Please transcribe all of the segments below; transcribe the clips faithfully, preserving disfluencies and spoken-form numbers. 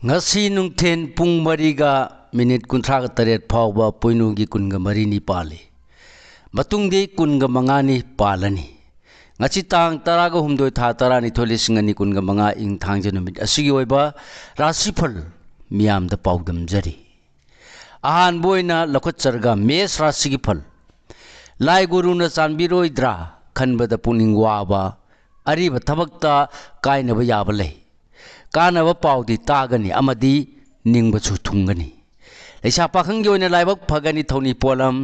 ꯉꯁꯤ ꯅꯨꯡꯊꯤꯜ ꯄꯨꯡ ꯃꯔꯤꯒ ꯃꯤꯅꯤꯠ ꯀꯨꯟꯊ꯭ꯔꯥꯒ ꯇꯔꯦꯠ ꯐꯥꯎꯕ ꯄꯣꯏꯅꯨꯒꯤ ꯀꯨꯟꯒ ꯃꯔꯤꯅꯤ ꯄꯥꯜꯂꯤ꯫ ꯃꯇꯨꯡꯗꯤ ꯀꯨꯟꯒ ꯃꯉꯥꯅꯤ ꯄꯥꯜꯂꯅꯤ꯫ ꯉꯁꯤ ꯇꯥꯡ ꯇꯔꯥꯒ ꯍꯨꯝꯗꯣꯏ, ꯊꯥ ꯇꯔꯥꯅꯤꯊꯣꯏ, ꯂꯤꯁꯤꯡ ꯑꯅꯤ ꯀꯨꯟꯒ ꯃꯉꯥ, ꯏꯪ ꯊꯥꯡꯖ ꯅꯨꯃꯤꯠ ꯑꯁꯤꯒꯤ ꯑꯣꯏꯕ ꯔꯥꯁꯤꯐꯜ ꯃꯤꯌꯥꯝꯗ ꯄꯥꯎꯗꯝꯖꯔꯤ꯫ ꯑꯍꯥꯟꯕ ꯑꯣꯏꯅ ꯂꯧꯈꯠꯆꯔꯒ ꯃꯦꯁ ꯔꯥꯁꯤꯒꯤ ꯐꯜ꯫ ꯂꯥꯏ ꯒꯨꯔꯨꯅ ꯆꯥꯟꯕꯤꯔꯣꯏꯗ꯭ꯔꯥ ꯈꯟꯕꯗ ꯄꯨꯛꯅꯤꯡ ꯋꯥꯕ, ꯑꯔꯤꯕ ꯊꯕꯛꯇ ꯀꯥꯏꯅꯕ ꯌꯥꯕ ꯂꯩ꯫ ꯀꯥꯟꯅꯕ ꯄꯥꯎꯗꯤ ꯇꯥꯒꯅꯤ ꯑꯃꯗꯤ ꯅꯤꯡꯕꯁꯨ ꯊꯨꯡꯒꯅꯤ꯫ ꯂꯩꯁꯥ ꯄꯥꯈꯪꯒꯤ ꯑꯣꯏꯅ ꯂꯥꯏꯕꯛ ꯐꯒꯅꯤ ꯊꯧꯅꯤ ꯄꯣꯠꯂꯝ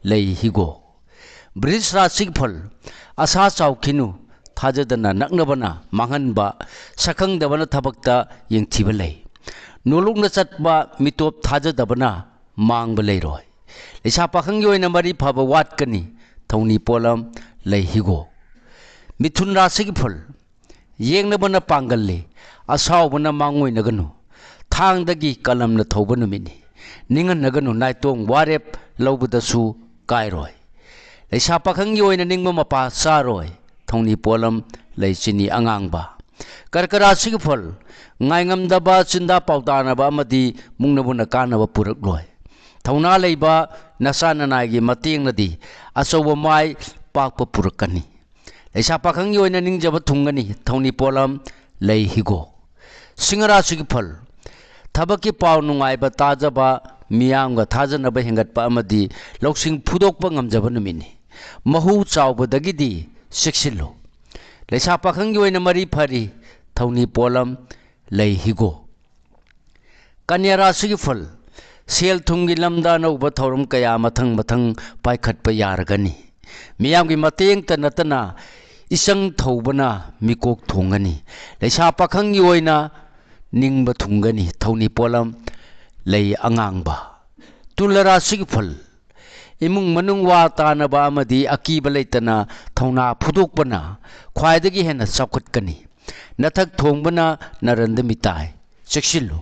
ꯂꯩ ꯍꯤꯒꯣꯛ꯫ ꯕ꯭ꯔꯤꯖ ꯔꯥꯁꯤꯒꯤ ꯐꯜ꯫ ꯑꯁꯥ ꯆꯥꯎꯈꯤꯅꯨ, ꯊꯥꯖꯗꯅ ꯅꯛꯅꯕꯅ ꯃꯥꯡꯍꯟꯕ, ꯁꯛꯈꯪꯗꯕꯅ ꯊꯕꯛꯇ ꯌꯦꯡꯊꯤꯕ ꯂꯩ꯫ ꯅꯣꯂꯨꯛꯅ ꯆꯠꯄ ꯃꯤꯇꯣꯞ ꯊꯥꯖꯗꯕꯅ ꯃꯥꯡꯕ ꯂꯩꯔꯣꯏ꯫ ꯂꯩꯁꯥ ꯄꯥꯈꯪꯒꯤ ꯑꯣꯏꯅ ꯃꯔꯤ ꯐꯕ ꯋꯥꯠꯀꯅꯤ ꯊꯧꯅꯤ ꯄꯣꯠꯂꯝ ꯂꯩ ꯍꯤꯒꯣꯛ꯫ ꯃꯤꯊꯨꯟ ꯔꯥꯁꯤꯒꯤ ꯐꯜ꯫ ꯌꯦꯡꯅꯕꯅ ꯄꯥꯡꯒꯜꯂꯤ, ꯑꯁꯥꯎꯕꯅ ꯃꯥꯡꯑꯣꯏꯅꯒꯅꯨ꯫ ꯊꯥꯡꯗꯒꯤ ꯀꯂꯝꯅ ꯊꯧꯕ ꯅꯨꯃꯤꯠꯅꯤ꯫ ꯅꯤꯡꯍꯟꯅꯒꯅꯨ, ꯅꯥꯏꯇꯣꯝ ꯋꯥꯔꯦꯞ ꯂꯧꯕꯗꯁꯨ ꯀꯥꯏꯔꯣꯏ꯫ ꯂꯩꯁꯥ ꯄꯥꯈꯪꯒꯤ ꯑꯣꯏꯅ ꯅꯤꯡꯕ ꯃꯄꯥ ꯆꯥꯔꯣꯏ꯫ ꯊꯧꯅꯤ ꯄꯣꯠꯂꯝ ꯂꯩ ꯆꯤꯅꯤ ꯑꯉꯥꯡꯕ꯫ ꯀꯔꯀ ꯔꯥꯁꯤꯒꯤ ꯐꯜ꯫ ꯉꯥꯏꯉꯝꯗꯕ ꯆꯤꯟꯗꯥ ꯄꯥꯎꯗꯥꯅꯕ ꯑꯃꯗꯤ ꯃꯨꯛꯅꯕꯅ ꯀꯥꯟꯅꯕ ꯄꯨꯔꯛꯂꯣꯏ꯫ ꯊꯧꯅꯥ ꯂꯩꯕ ꯅꯆꯥ ꯅꯅꯥꯏꯒꯤ ꯃꯇꯦꯡꯅꯗꯤ ꯑꯆꯧꯕ ꯃꯥꯏ ꯄꯥꯛꯄ ꯄꯨꯔꯛꯀꯅꯤ꯫ ꯂꯩꯁꯥ ꯄꯥꯈꯪꯒꯤ ꯑꯣꯏꯅ ꯅꯤꯡꯖꯕ ꯊꯨꯡꯒꯅꯤ꯫ ꯊꯧꯅꯤ ꯄꯣꯠꯂꯝ ꯂꯩ ꯍꯤꯒꯣꯛ꯫ ꯁꯤꯡꯍ ꯔꯥꯁꯤꯒꯤ ꯐꯜ꯫ ꯊꯕꯛꯀꯤ ꯄꯥꯎ ꯅꯨꯡꯉꯥꯏꯕ ꯇꯥꯖꯕ, ꯃꯤꯌꯥꯝꯒ ꯊꯥꯖꯅꯕ ꯍꯦꯟꯒꯠꯄ ꯑꯃꯗꯤ ꯂꯧꯁꯤꯡ ꯐꯨꯗꯣꯛꯄ ꯉꯝꯖꯕ ꯅꯨꯃꯤꯠꯅꯤ꯫ ꯃꯍꯨ ꯆꯥꯎꯕꯗꯒꯤꯗꯤ ꯆꯦꯛꯁꯤꯜꯂꯨ꯫ ꯂꯩꯁꯥ ꯄꯥꯈꯪꯒꯤ ꯑꯣꯏꯅ ꯃꯔꯤ ꯐꯔꯤ꯫ ꯊꯧꯅꯤ ꯄꯣꯠꯂꯝ ꯂꯩ ꯍꯤꯒꯣꯛ꯫ ꯀꯟꯌꯥ ꯔꯥꯁꯤꯒꯤ ꯐꯜ꯫ ꯁꯦꯜ ꯊꯨꯝꯒꯤ ꯂꯝꯗ ꯑꯅꯧꯕ ꯊꯧꯔꯝ ꯀꯌꯥ ꯃꯊꯪ ꯃꯊꯪ ꯄꯥꯏꯈꯠꯄ ꯌꯥꯔꯒꯅꯤ꯫ ꯃꯤꯌꯥꯝꯒꯤ ꯃꯇꯦꯡꯇ ꯅꯠꯇꯅ ꯏꯆꯪ ꯊꯧꯕꯅ ꯃꯤꯀꯣꯛ ꯊꯣꯡꯒꯅꯤ꯫ ꯂꯩꯁꯥ ꯄꯥꯈꯪꯒꯤ ꯑꯣꯏꯅ ꯅꯤꯡꯕ ꯊꯨꯡꯒꯅꯤ꯫ ꯊꯧꯅꯤ ꯄꯣꯠꯂꯝ ꯂꯩ ꯑꯉꯥꯡꯕ꯫ ꯇꯨꯂ ꯔꯥꯁꯤꯒꯤ ꯐꯜ꯫ ꯏꯃꯨꯡ ꯃꯅꯨꯡ ꯋꯥ ꯇꯥꯅꯕ ꯑꯃꯗꯤ ꯑꯀꯤꯕ ꯂꯩꯇꯅ ꯊꯧꯅꯥ ꯐꯨꯗꯣꯛꯄꯅ ꯈ꯭ꯋꯥꯏꯗꯒꯤ ꯍꯦꯟꯅ ꯆꯥꯎꯈꯠꯀꯅꯤ꯫ ꯅꯊꯛ ꯊꯣꯡꯕꯅ ꯅꯔꯟꯗ ꯃꯤꯇꯥꯏ꯫ ꯆꯦꯛꯁꯤꯜꯂꯨ꯫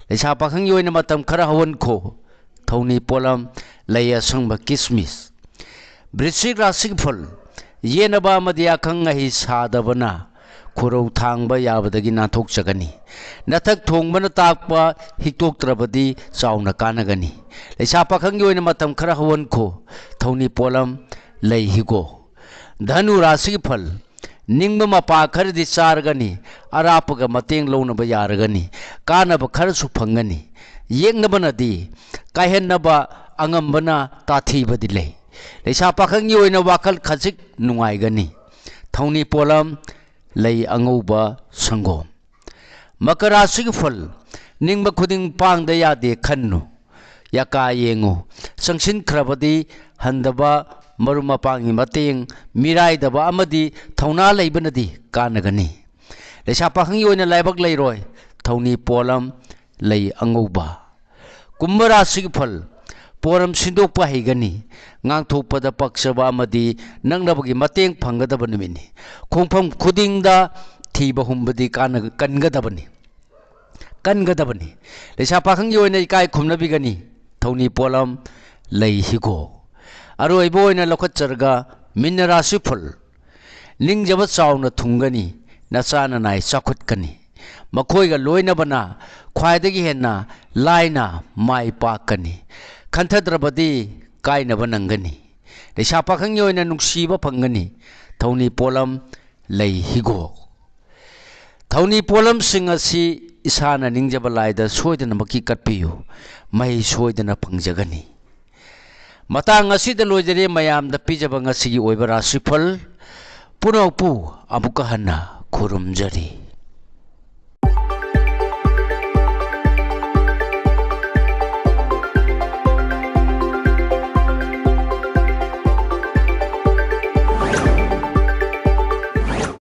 ꯂꯩꯁꯥ ꯄꯥꯈꯪꯒꯤ ꯑꯣꯏꯅ ꯃꯇꯝ ꯈꯔ ꯍꯧꯍꯟꯈꯣ꯫ ꯊꯧꯅꯤ ꯄꯣꯠꯂꯝ ꯂꯩ ꯑꯁꯪꯕ ꯀꯤꯁꯃꯤꯁ꯫ ꯕ꯭ꯔꯤꯁꯤꯛ ꯔꯥꯁꯤꯒꯤ ꯐꯜ꯫ ꯌꯦꯠꯅꯕ ꯑꯃꯗꯤ ꯑꯈꯪ ꯑꯍꯩ ꯁꯥꯗꯕꯅ ꯈꯨꯔꯧ ꯊꯥꯡꯕ ꯌꯥꯕꯗꯒꯤ ꯅꯥꯟꯊꯣꯛꯆꯒꯅꯤ꯫ ꯅꯊꯛ ꯊꯣꯡꯕꯅ ꯇꯥꯛꯄ ꯍꯤꯛꯇꯣꯛꯇ꯭ꯔꯕꯗꯤ ꯆꯥꯎꯅ ꯀꯥꯟꯅꯒꯅꯤ꯫ ꯂꯩꯁꯥ ꯄꯥꯈꯪꯒꯤ ꯑꯣꯏꯅ ꯃꯇꯝ ꯈꯔ ꯍꯧꯍꯟꯈꯣ꯫ ꯊꯧꯅꯤ ꯄꯣꯠꯂꯝ ꯂꯩ ꯍꯤꯒꯣꯛ꯫ ꯙꯅꯨ ꯔꯥꯁꯤꯒꯤ ꯐꯜ꯫ ꯅꯤꯡꯕ ꯃꯄꯥ ꯈꯔꯗꯤ ꯆꯥꯔꯒꯅꯤ, ꯑꯔꯥꯞꯄꯒ ꯃꯇꯦꯡ ꯂꯧꯅꯕ ꯌꯥꯔꯒꯅꯤ, ꯀꯥꯟꯅꯕ ꯈꯔꯁꯨ ꯐꯪꯒꯅꯤ꯫ ꯌꯦꯛꯅꯕꯅꯗꯤ ꯀꯥꯏꯍꯟꯅꯕ ꯑꯉꯝꯕꯅ ꯇꯥꯊꯤꯕꯗꯤ ꯂꯩ꯫ ꯂꯩꯁꯥ ꯄꯥꯈꯪꯒꯤ ꯑꯣꯏꯅ ꯋꯥꯈꯜ ꯈꯖꯤꯛ ꯅꯨꯡꯉꯥꯏꯒꯅꯤ꯫ ꯊꯧꯅꯤ ꯄꯣꯠꯂꯝ ꯂꯩ ꯑꯉꯧꯕ ꯁꯪꯒꯣꯝ꯫ ꯃꯀꯔ ꯔꯥꯁꯤꯒꯤ ꯐꯜ꯫ ꯅꯤꯡꯕ ꯈꯨꯗꯤꯡ ꯄꯥꯡꯗ ꯌꯥꯗꯦ ꯈꯟꯅꯨ꯫ ꯌꯥꯀꯥ ꯌꯦꯡꯉꯨ꯫ ꯆꯪꯁꯤꯟꯈ꯭ꯔꯕꯗꯤ ꯍꯟꯗꯕ, ꯃꯔꯨꯞ ꯃꯄꯥꯡꯒꯤ ꯃꯇꯦꯡ, ꯃꯤꯔꯥꯏꯗꯕ ꯑꯃꯗꯤ ꯊꯧꯅꯥ ꯂꯩꯕꯅꯗꯤ ꯀꯥꯟꯅꯒꯅꯤ꯫ ꯂꯩꯁꯥ ꯄꯥꯈꯪꯒꯤ ꯑꯣꯏꯅ ꯂꯥꯏꯕꯛ ꯂꯩꯔꯣꯏ꯫ ꯊꯧꯅꯤ ꯄꯣꯠꯂꯝ ꯂꯩ ꯑꯉꯧꯕ꯫ ꯀꯨꯝꯚ ꯔꯥꯁꯤꯒꯤ ꯐꯜ꯫ ꯄꯣꯔꯝ ꯁꯤꯟꯗꯣꯛꯄ ꯍꯩꯒꯅꯤ꯫ ꯉꯥꯡꯊꯣꯛꯄꯗ ꯄꯛꯆꯕ ꯑꯃꯗꯤ ꯅꯛꯅꯕꯒꯤ ꯃꯇꯦꯡ ꯐꯪꯒꯗꯕ ꯅꯨꯃꯤꯠꯅꯤ꯫ ꯈꯣꯡꯐꯝ ꯈꯨꯗꯤꯡꯗ ꯊꯤꯕ ꯍꯨꯝꯕꯗꯤ ꯀꯥꯟꯅ-, ꯀꯟꯒꯗꯕꯅꯤ꯫ ꯀꯟꯒꯗꯕꯅꯤ꯫ ꯂꯩꯁꯥ ꯄꯥꯈꯪꯒꯤ ꯑꯣꯏꯅ ꯏꯀꯥꯏ ꯈꯨꯝꯅꯕꯤꯒꯅꯤ꯫ ꯊꯧꯅꯤ ꯄꯣꯠꯂꯝ ꯂꯩ ꯍꯤꯒꯣꯛ꯫ ꯑꯔꯣꯏꯕ ꯑꯣꯏꯅ ꯂꯧꯈꯠꯆꯔꯒ ꯃꯤꯟꯅ ꯔꯥꯁꯤ ꯐꯜ꯫ ꯅꯤꯡꯖꯕ ꯆꯥꯎꯅ ꯊꯨꯡꯒꯅꯤ꯫ ꯅꯆꯥ ꯅꯅꯥꯏ ꯆꯥꯎꯈꯠꯀꯅꯤ꯫ ꯃꯈꯣꯏꯒ ꯂꯣꯏꯅꯕꯅ ꯈ꯭ꯋꯥꯏꯗꯒꯤ ꯍꯦꯟꯅ ꯂꯥꯏꯅ ꯃꯥꯏ ꯄꯥꯛꯀꯅꯤ꯫ ꯈꯟꯊꯗ꯭ꯔꯕꯗꯤ ꯀꯥꯏꯅꯕ ꯅꯪꯒꯅꯤ꯫ ꯂꯩꯁꯥ ꯄꯥꯈꯪꯒꯤ ꯑꯣꯏꯅ ꯅꯨꯡꯁꯤꯕ ꯐꯪꯒꯅꯤ꯫ ꯊꯧꯅꯤ ꯄꯣꯠꯂꯝ ꯂꯩ ꯍꯤꯒꯣꯛ꯫ ꯊꯧꯅꯤ ꯄꯣꯠꯂꯝꯁꯤꯡ ꯑꯁꯤ ꯏꯁꯥꯅ ꯅꯤꯡꯖꯕ ꯂꯥꯏꯗ ꯁꯣꯏꯗꯅꯃꯛꯀꯤ ꯀꯠꯄꯤꯌꯨ꯫ ꯃꯍꯩ ꯁꯣꯏꯗꯅ ꯐꯪꯖꯒꯅꯤ꯫ ꯃꯇꯥꯡ ꯑꯁꯤꯗ ꯂꯣꯏꯖꯔꯦ ꯃꯌꯥꯝꯗ ꯄꯤꯖꯕ ꯉꯁꯤꯒꯤ ꯑꯣꯏꯕ ꯔꯥꯁꯤꯐꯜ꯫ ꯄꯨꯝꯅꯃꯛꯄꯨ ꯑꯃꯨꯛꯀ ꯍꯟꯅ ꯈꯨꯔꯨꯝꯖꯔꯤ꯫